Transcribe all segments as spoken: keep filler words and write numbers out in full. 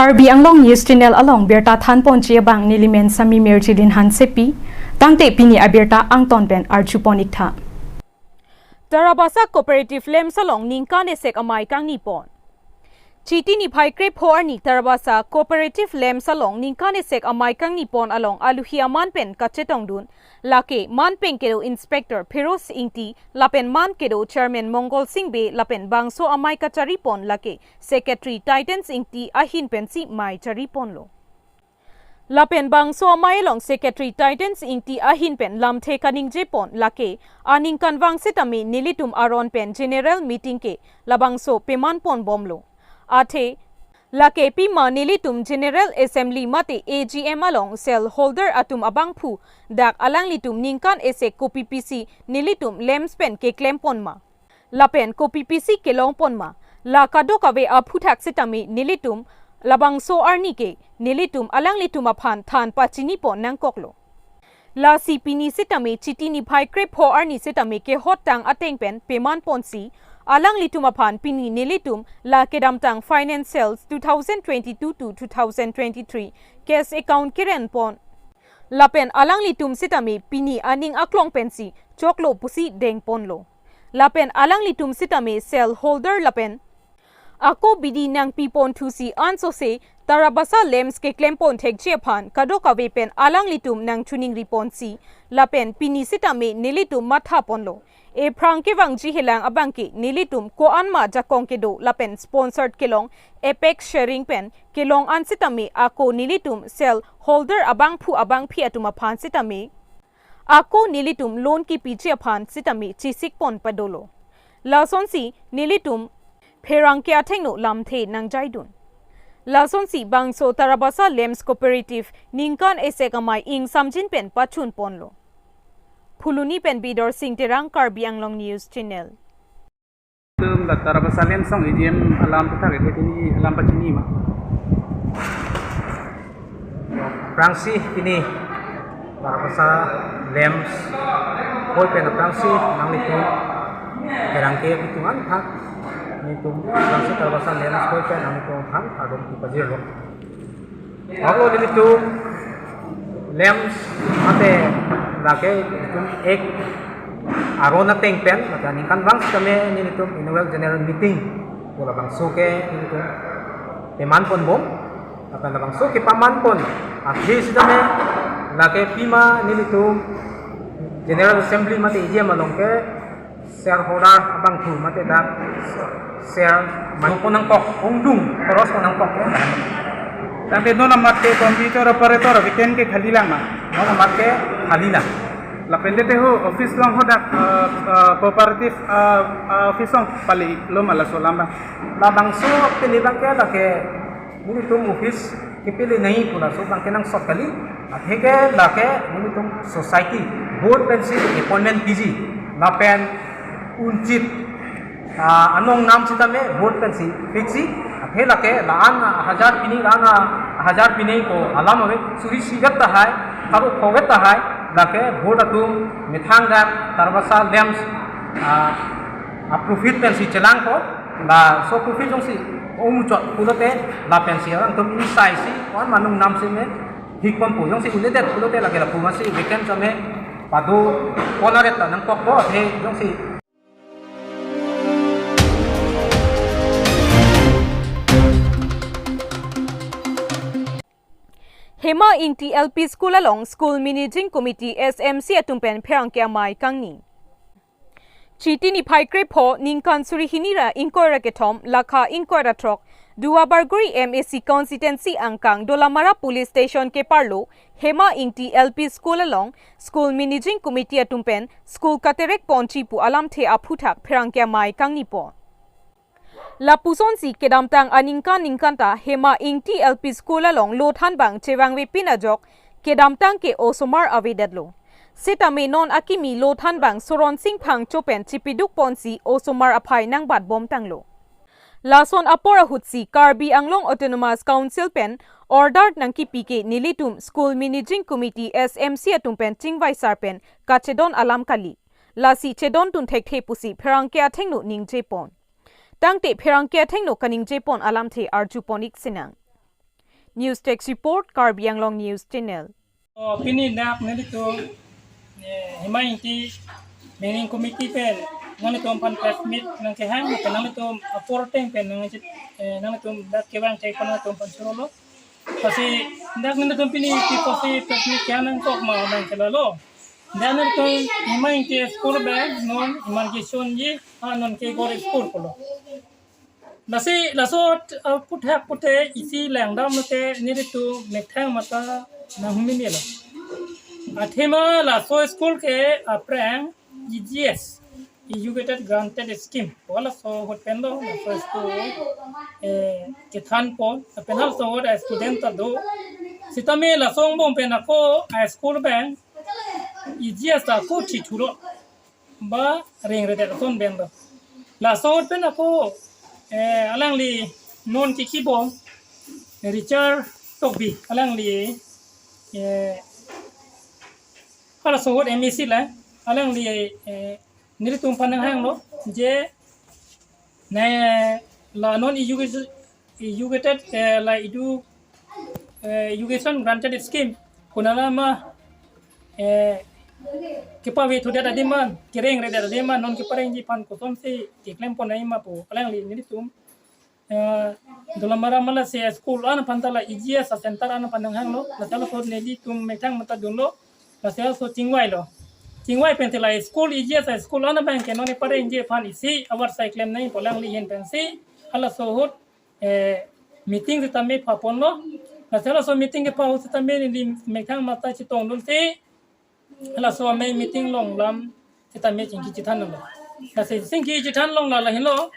Karbi Anglong News Channel along birta thanponji abang nelimen Sami Merjilin Hansepi, tangte pini abirta angton pen arjupon iktha. Tarabasa Cooperative LAMPS along ningkan esek amei kangnipon. Chiti niphai krepho arni Tarabasa Cooperative LAMPS along ningkan esek amei kangnipon along aluhi aman pen kachetongdun, lake man pen kedo Inspector Phiroz Ingti lapen man kedo Chairman Mongol Sing Bey lapen bangso amei kacharipon lake Secretary Titans Ingti ahin pensi mei chariponlo. Lapen bangso amei along Secretary Titans Ingti ahin pen lamthe kaningjepon lake aningkanvang sitame nelitum aron pen general meeting ke labangso pemanponbomlo. Athe lake pima nelitum General Assembly mate A G M along cell holder atum abangphu dak alanglitum ningkan esek kopi pisi nelitum LAMPS pen keklempon ma, lapen kopi pisi kelongpon ma, la kadokave aphuthak sitame nelitum labangso arni ke nelitum alanglitum aphan than pachinipon nangkoklo. Lasi pini sitame Chiti niphai krepho arni sitame kehot tang ateng pen pemanponsi alanglitum aphan pini nelitum la kedamtang financials two thousand twenty-two to two thousand twenty-three cash account kerenpon, lapen alanglitum sitame pini aning aklong pensi choklo pusi dengponlo. Lapen alanglitum sitame cell holder lapen ako bidi nangpiponthusi ansose Tarabasa LAMPS keklempon thekji aphan kadokave pen alanglitum nangchiningripon si, lapen pini sitame nelitum mathaponlo. Ephrang kevangji helang abangke nelitum ko-an ma jakong kedo lapen sponsored kelong, apex sharing pen kelong an sitame ako nelitum cell holder abangphu abangphi atum aphan sitame ako nelitum loan kipiji aphan sitame chesikpon padolo. Lasonsi nelitum pherangke athengno lamthe nangjaidun. Lasonsi bangso Tarabasa LAMPS Cooperative ningkan esek amei ingsamjin pen pachunponlo. Phuloni pen Bidor Sing Terang, Karbi Anglong News Channel. Tum la Tarabasa LAMPS along A G M alam puthak ete pini alam pachini ma. Aphrangsi pini Tarabasa LAMPS koi pen aphrangsi nanglitum pherangke atum aphan, nelitum aphrangsi Tarabasa LAMPS koi pen nanglitum aphan kardom kepajirlo. Ako nelitum LAMPS mate lake nelitum ek aron ateng pen, mate aningkanvang sitame nelitum annual general meeting pu labangso ke nelitum pemanponbom, lapen labangso kepamanpon athe sitame lake pima nelitum General Assembly mate A G M along ke shareholder abangphu mate dak share manpon nangkok, ongdung, koros pon nangkok ya. Tangte non amat ke computer operator weekend ke khali lang ma? Non amat ke khali lang. Lapen tete ho office along ho dak, eh, eh, cooperative, eh, eh, office along pali lo ma laso alam abang? Labangso pini abangke lake nelitum office kepili nai pu laso abangke nangsot kali. Atheke lake nelitum society board pensi appointment piji, lapen unchit, ah, anong nam sitame board pensi fix-i. Athe lake la-an hajar pini, la-an hajar pini ko alam ave, suri sigat tahai, karu khogat tahai, lake board atum methang dak Tarabasa LAMPS, ah, a-profit pensi chelangpo. Laso profit jongsi omuchot pulote lapensi alangtum insai si ko-an ma anong nam sitame hikponpo, jongsi unedet pulote lake lapu masi weekend sitame pado pon aret ta nangkokpo, athe jongsi Hema Ingti L P School along School Managing Committee S M C atum pen pherangke amei kangni. Chiti niphai krepho ningkan suri hini ra ingkoi ra kethom lakha ingkoi ra throk Duar Bagori M A C constituency angkang Dolamara Police Station keparlo Hema Ingti L P School along School Managing Committee atum pen school katerek ponji pu alamthe aphuthak pherangke amei kangnipon. Lapusonsi kedamtang aningkan ningkan ta Hema Ingti L P School along lo thanbang chevangvepin ajok kedamtang ke osomar avedetlo. Sitame non akimi lo thanbang Soron Sing Phangcho pen chipiduk ponsi osomar aphai nangbatbom tanglo. Lason apor ahutsi Karbi Anglong Autonomous Council pen order nangkipi ke nelitum School Managing Committee S M C atum pen chingvaisar pen kachedon alam kali. Lasi chedon tun thekthe pusi pherangke athengno ningjepon. Tangte pherangke athengno kaningjepon alamthe arjupon ik sinang. News Desk Report, Karbi Anglong News Channel. Oh, pini dak nelitum, eh, Hima Ingti Bangni Committee pen nanglitum aphan press meet nangkehang, pen nanglitum apor ateng pen nang, eh, nanglitum dak kevang thek pen nanglitum aphan chorolo. Lasi dak nelitum pini pi pusi press meet kehang nangkok ma nangkelalo. Dak nelitum Hima Ingti school abang non emergency ji, ha non ke gor school pulo. Lasi laso, uh, puthak pute isi langdam lote nelitum methang mata nanghuminilo. Athema laso school ke aphrang E G S, Educated Granted Scheme, wala laso ahut pen do laso school, eh, kethanpo, lapen halaso ahut a-student ta do. Sitame laso angbong pen ako a-school abang E G S ta ako chithuro ba rengredet ason pen do. Laso ahut pen ako, eh, alangli non kiki bom Richard Tokbi, alangli, eh, halaso ahut M A C la, alangli, eh, nelitum aphan nanghanglo je ne la non education, educated, eh, la edu, eh, education granted scheme konat ma, eh, kepave thudet adim ma, kerengredet adim ma, non keparengji aphan kosonsi keklem pon nangji ma pu alangli nelitum, eh, Dolamara mala se school an aphan ta la E G S a-center an aphan nanghanglo, lasi laso ahut nelitum methang mata dunlo, lasi laso chingvailo. Chingvai pen te la school, E G S a-school an abang ke non keparengji aphan isi avarsai klem nangji pu alangli ahin pensi halaso ahut, eh, meeting sitame phaponlo. Lasi halaso meeting kepha ahut sitame neli methang mata chetongdunsi halaso amei meeting along lam sitame chingki chethanlo. Lasi chingki chethan along la lahenlo,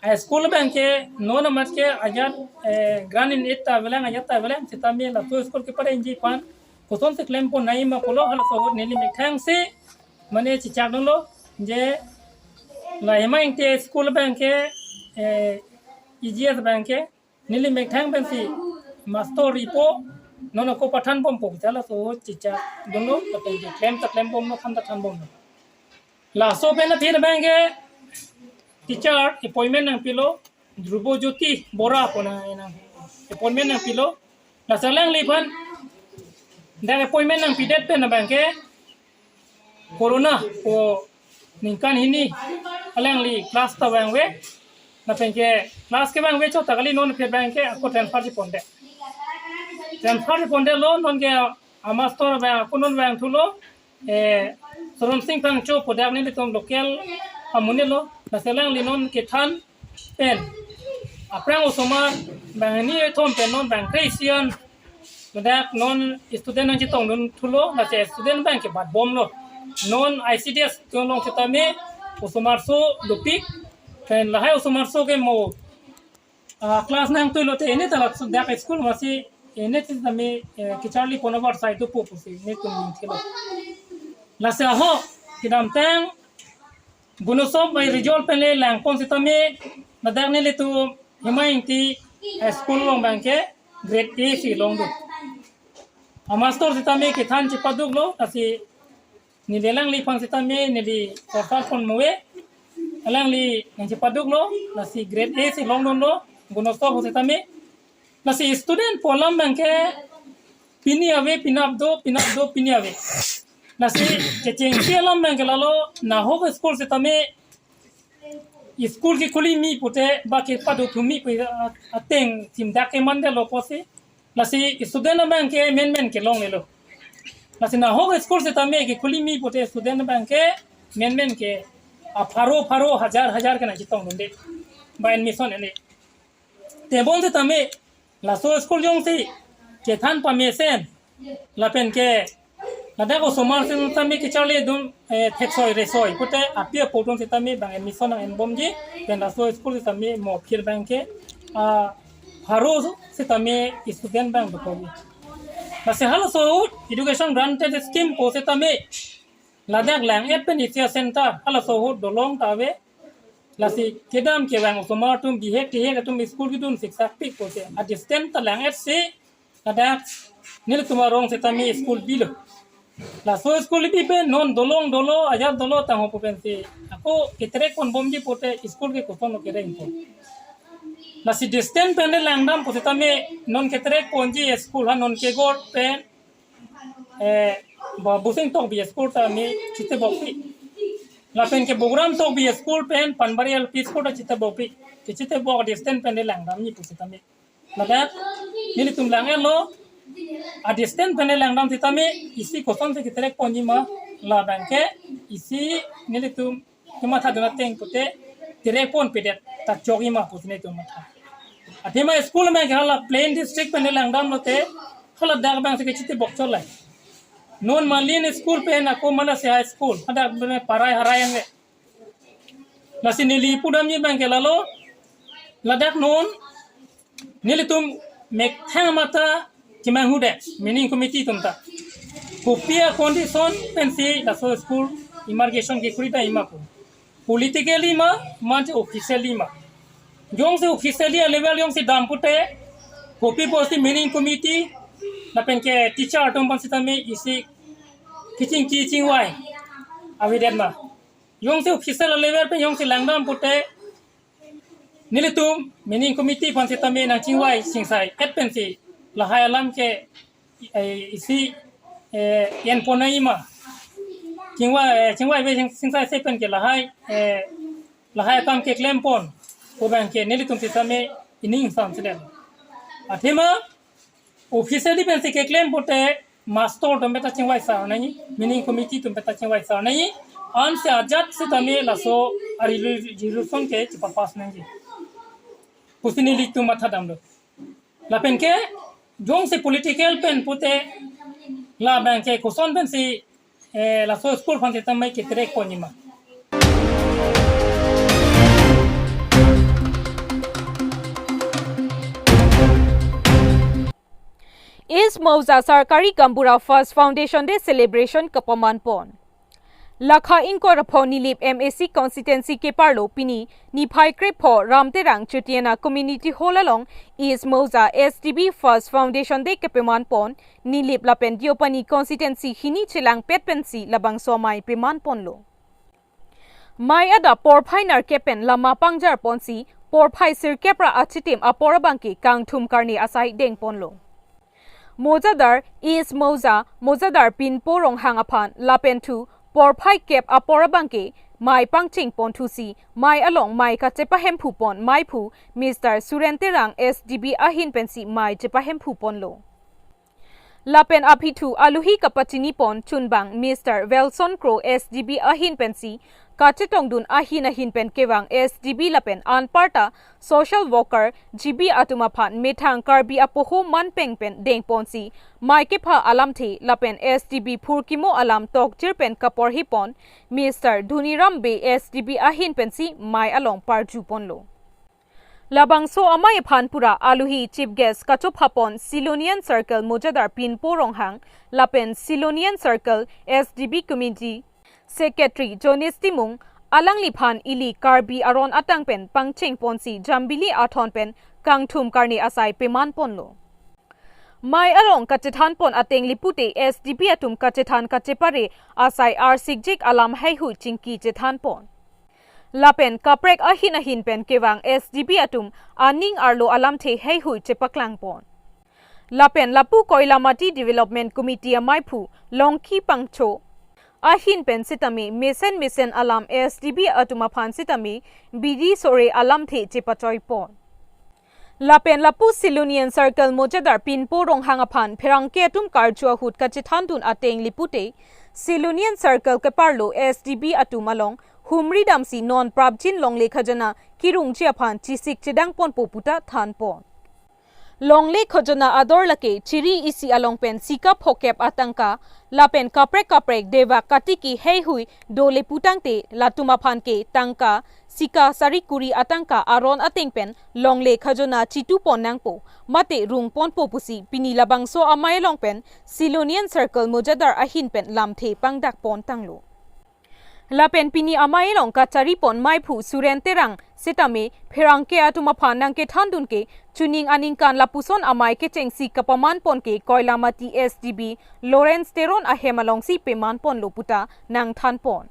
a-school abang ke non amat ke ajat, eh, grant in aid ta avelang, ajat ta avelang, sitame laso school keparengji aphan kosonsi klem pon nangji ma pulo, halaso ahut neli methang si mane chechak dunlo je la Hima Ingti school abang ke, eh, E G S abang ke neli methang pensi master ripo, non ako pathan bompo, halaso ahut chechak dunlo, lapen keklem ta klem bomlo, than ta than bomlo. Laso pen aphi abang ke teacher appointment nangpilo, Dhrubo Jyoti Bora pu nang, nang appointment nangpilo. Lasi alangliphan dak appointment nangpidet pen abang ke corona pu ningkan hini alangli class ta vangve. Lapen ke class kevangve chot ta kali, non aphi abang ke ako transfer chipondet. Transfer chipondetlo, non ke a-master abang ako non vangthulo, eh, Soron Sing Phangcho pu dak nelitum local amonit lo. Lasi alangli non kethan pen aphrang osomar banghini kethom pen non bangkre-isi an ladak non student nangchetongdun thulo, lasi student abang ke bat bomlo. Non I C D S atum along sitame osomarso dopik, pen lahai osomarso ke mo, ah, class nangtui lote ene ta ladak school masi ene sitame, eh, kacharli pon avarsai dopo pusi nelitum ningthelo. Lasi aho kedamtang Gunosop bai result pen le langpon sitame ladak nelitum Hima Ingti school along abang ke grade A si longdun. A-master sitame kethan chepaduklo, lasi neli alangliphan sitame neli offer pon move, alangli nangchepaduklo, lasi grade A si longdunlo, Gunosop ahut sitame. Lasi student pu alam abang ke pini ave, penap do, penap do, pini ave. Lasi kechengsi alam abang ke lalo, nahok school sitame school kekhuli mi pute ba kepadothu mi pu a-, ateng thimdak ke mandetlo pusi. Lasi student abang ke menmen ke longlelo. Lasi nahok school sitame kekhuli mi pute student abang ke menmen ke, ah, pharo pharo, hajar hajar ke nangchetongdunde ba admission ene. Tebon sitame laso school jongsi kethan pamesen lapen ke ladak osomar sitame kacharlidun, eh, theksoi resoi pute api apo atum sitame bang admission nang-enbomji, pen laso school sitame mo aphi abang ke, ah, pharo sitame student abang dopo. Lasi halaso ahut education granted scheme pu sitame ladak lang-et pen isi a-center halaso ahut dolong ta ave. Lasi kedam kevang osomar atum bihek tihek atum school kedun siksak pik pusi a-distance ta lang-et si ladak nelitum arong sitame school bilo. Laso school bi pen non dolong dolo, ajat dolo tangho pu pensi ako ketrek ponbomji pute school ke kosonlo kerengpo. Lasi distance pen le langdam pusitame non keterek ponji school ha non ke gor pen, eh, ba Bosing Tokbi school tame chitebokpi. Lapen ke Bogram Tokbi school pen Panbari L P school ta chitebokpi. Ke chitebok distance pen le langdamji pusitame. Ladak nelitum lang-etlo, a distance pen le langdam sitame isi kosonsi keterek ponji ma, labang ke isi nelitum kemathadun ateng pute terek ponpedet ta chokji ma pusi nelitum matha. Athema school abang ke hala plain district pen le langdam lote, haladak abangsi kechitebok cholai. Non Malin school pen ako Malasi High School, hadak pen parai harai anve. Lasi neli pudamji abang ke lalo, ladak non nelitum methang mata chemanghudet, meaning committee atum ta. Kopi a condition pensi laso school emergency kekuri ta ima ko. Politically ma, mate officially ma. Jongsi officially a level jongsi dam pute, kopi pusi meaning committee, lapen ke teacher atum aphan sitame isi kachingki chingvai avedet ma. Jongsi official a level pen jongsi langdam pute, nelitum meaning committee aphan sitame nangchingvai chingsai et pensi lahai alam ke, eh, isi, eh, enpon nangji ma. Chingvai, eh, chingvai ave ching-, chingsai se pen ke lahai, eh, lahai akam keklem pon pu abang ke nelitum sitame ining sam siden. Athema officially pensi keklem pute master atum beta chingvai sar nangji, meaning committee atum beta chingvai sar nangji, ansi ajat sitame laso a resolution ke chepapass nangji pusi nelitum mathadamlo. Lapen ke jongsi political pen pute, labang ke koson pensi, eh, laso school aphan sitame keterek ponji ma. East Mouza Sarkari Gaonbura First Foundation Day Celebration kapaman pon. Lakha ingkoi ra pho Nilip M A C constituency keparlo pini niphai krepho Ram Terang Chutiana Community Hall along East Mouza S D B First Foundation Day kapaman pon Nilip lapen Deopani constituency hini chelangpet pensi labangso amei paman ponlo. Mei adap porphai nerkep pen lama pangjar ponsi porphai sirkep ra achitim apor abangke kangthum karne asai dengponlo. Mojadar East Mouza, Mojadar Pinpo Ronghang aphan lapen thu porphai kep apor abangke mei pangcheng ponthusi mei along mei kachepahemphu pon meiphu Mister Suren Terang S D B ahin pensi mei chepahemphu ponlo. Lapen aphi thu aluhi kapachini pon chunbang Mister Welson Kro S D B ahin pensi kachetongdun ahin ahin pen kevang S D B lapen anparta social worker G B atum aphan methang Karbi apoho manpeng pen dengponsi mei kepha alamthe lapen S D B phurkimo alam tokjir pen kaporhi pon Mister Dhuniram Bey S D B ahin pensi mei along parju ponlo. Labangso amei aphan pura aluhi chief guest kachopha pon Silonian Circle Mojadar Pinpo Ronghang lapen Silonian Circle S D B Committee Secretary Jonis Timung alangliphan ili Karbi aron atang pen pangcheng ponsi jambili athon pen kangthum karne asai paman ponlo. Mei along kachethan pon ateng lipute S D B atum kachethan kachepare asai arsikjik alam heihui chingki chethan pon. Lapen kaprek ahin ahin pen kevang S D B atum aning arlo alamthe heihui chepaklang pon. Lapen lapu Koilamati Development Committee ameiphu Longki Pangcho ahin pen sitame mesen mesen alam S D B atum aphan sitame bidi sore alamthe chepachoi pon. Lapen lapu Silonian Circle Mojadar Pinpo Ronghang aphan pherangke atum karju ahut kachethandun ateng lipute Silonian Circle keparlo S D B atum along humri damsi non prapjin longle khajana kirungji aphan chisik chedang ponpo puta than pon. Longle khajana ador lake chiri isi along pen sika phokep atangka lapen kaprek kaprek dewak katiki heihui dole putangte latum aphan ke tangka sika sari kuri atangka aron ateng pen longle khajana chitu pon nangpo mate rung ponpo pusi pini labangso amei along pen Silonian Circle Mojadar ahin pen lamthe pangdak pon tanglo. Lapen pini amei along kachari pon meiphu Suren Terang sitame pherangke atum aphan nangkethandun ke chuning aningkan lapuson amei kechengsi kapaman pon ke Koilamati S D B Lawrence Teron ahem alongsi paman ponlo puta nangthan pon.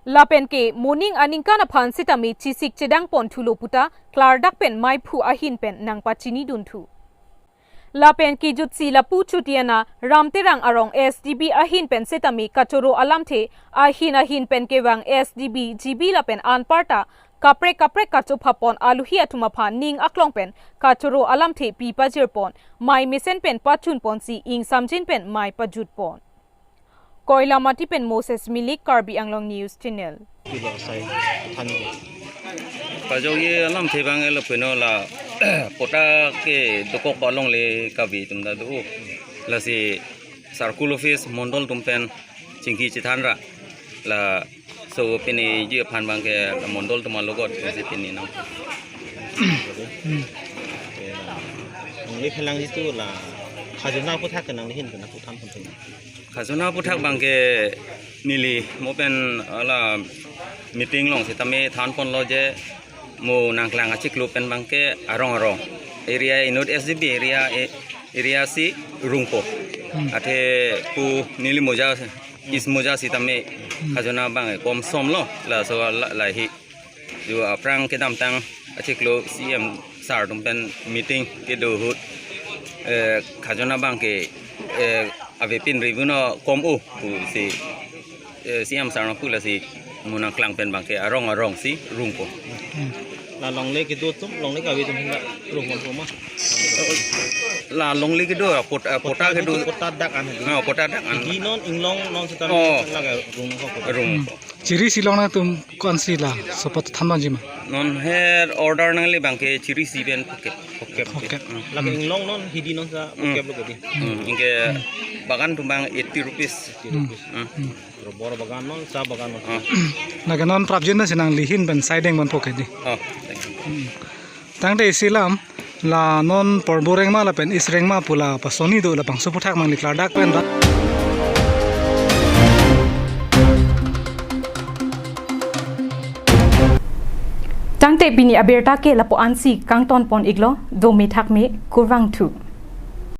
Lapen ke moning aningkan aphan sitame chesik chedang pon thulo puta klardak pen maiphu ahin pen nangpachini dun thu. Lapen kejutsi lapu chuti ana Ram Terang arong S D B ahin pen sitame kachoro alamthe ahin ahin pen kevang S D B, G B lapen anparta kaprek kaprek kachopha pon aluhi atum aphan ning aklong pen kachoro alamthe pi pajir pon, mai mesen pen pachun ponsi ingsamjin pen mai pajut pon. Koilamati pen Moses Milik, Karbi Anglong News Channel. Kilo asai than. Pajokji alamthe abang elo peno la patta ke dokok alongle kabi atum ta do. Lasi circle office mondol atum pen chingki chethan ra. Laso piniji aphan abang ke mondol atum alogot si pini nang. Nangli khelangji tu la khajona aphuthak ke nangli ahin pen aphu than pon thek. Khajona aphuthak abang ke neli mo pen hala meeting along sitame than ponlo je mo nangklang achiklo pen abang ke arong arong area inut S D B area, e-, area si rungpo. Hmm. Athe pu neli moja, East Moja sitame, hmm, khajona abang ke kom somlo, laso la, lahi. Jo aphrang kedamtang achiklo C M sir atum pen meeting kedo ahut, eh, khajona abang ke, eh, avepin ribuno kom o pusi, eh, C M sir nangpu, lasi mo nangklang pen abang ke arong arong si rungpo. Hmm. La longle kedo atum, longle kave atum la rung pon ma? La longle kedo, pot-, eh, patta kedo. Patta dak an hadi. Ah, patta dak an. Hidi non inglong non sitame, oh, la ke rung nangkok. Rung. Hmm. Chiri si longnang atum ko-ansi laso apot than ponji ma? Non her order nangle abang ke chiri si pen phokep. Phokep. Phokep. Hmm. La ke inglong non hidi non sa, hmm, phokep lo kedi. Hmm, anke, hmm, bagan atum abang eighty rupees. Eighty rupees. Hmm. Hmm. Rubber bagan non, cha bagan non. Ah. Lake non prapjin na si nangli ahin pen saideng ponpo kedi. Oh, thank you. Hmm. Tangte isi alam, la non Purbo Rengma lapen East Rengma pu la pasoni do, labangso aphuthak nangli klardak pen ra. Tangte pini abirta ke lapu ansi kangton pon iklo, dome thakme, kurvangthu.